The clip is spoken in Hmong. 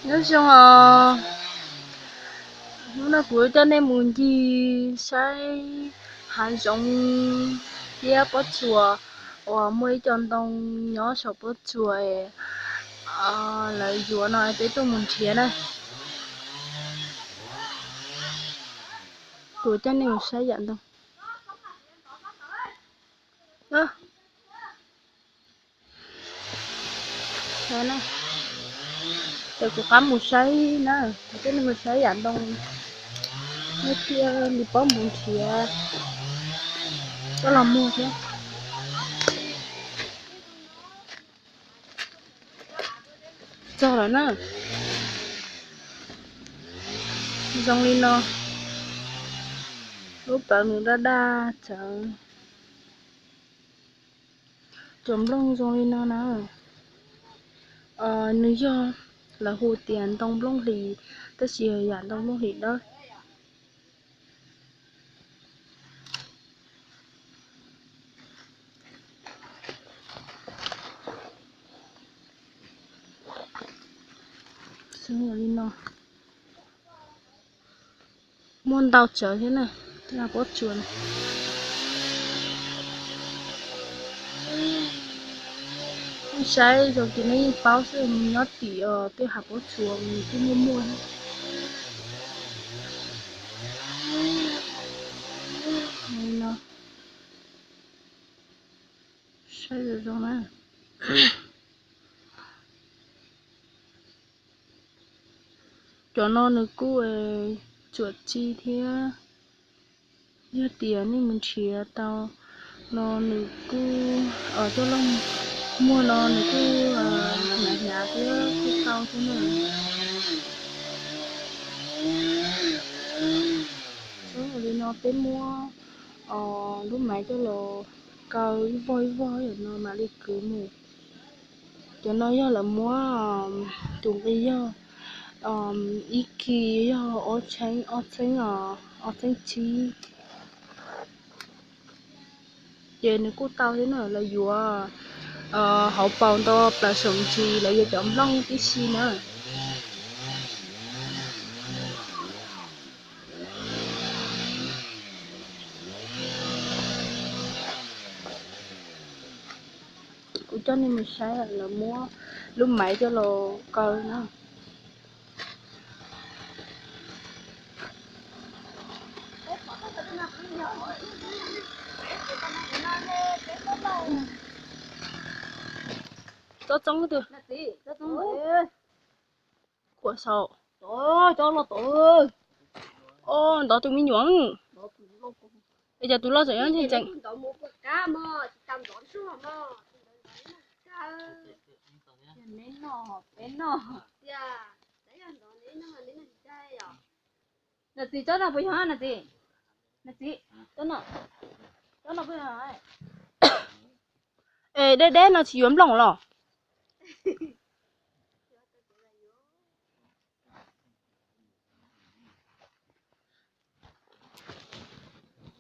Nyob zoo os, hnub no kuv coj nej mus ncig saib hav zoov thiab pob tsuas uas muaj ib co ntoo nyob saum pob tsuas lawv yuav no peb tuaj mus nrhiav na. Kuv coj nej mus saib yam ntoo. Ces kuv qab mus saib na, kuv coj nej mus saib yam ntoo, nej thiaj li paub mus nrhiav coj los muag thiab. Txog lawm na. Zoo li no, lub plawv nws daj daj tsawv. Cov nplooj zoo li no na, nws yog, lawv hu tias ntoo nplooj hlis, tab sis yam ntoo nplooj hlis dawb. Li no, muaj ntau tsawv thiab na, tej hav pob tsuas. Nej saib zoo ces nej yeej paub xwb, nyob tim tej hav pob tsuas nws kuj muaj muaj. Saib zoo zoo na. Cov no nws kuj tsuam tsi thiab, yog tias nej mus nrhiav tau no nws kuj, coj los muag no nws kuj hnyav hnyav thiab kuj tau thiab na. Li no peb muab lub maiv coj los kaw ib vog ib vog no mam li kwv mus. Cov no yog lawv muab tus nqi yog ib kis yog ob txheeb, ob txheeb, ob txheeb tsib. Ces nws kuj tau thiab na, lawv yuav hauv paus nto plaws saum ntsis, lawv yuav cov nplooj tib si na. Kuv coj nej mus saib lawv muab lub maiv coj los kaw na. Txob txoob twg? Kuam saum. Ntov tus me nyuam. Es cas tus loj tseem nyob ntseeg ntsees. Nas txiv, tsob no puas yog nas txiv? Nas txiv, tsob no, tsob no puas yog? Es deb deb no tsis yuav nplooj los?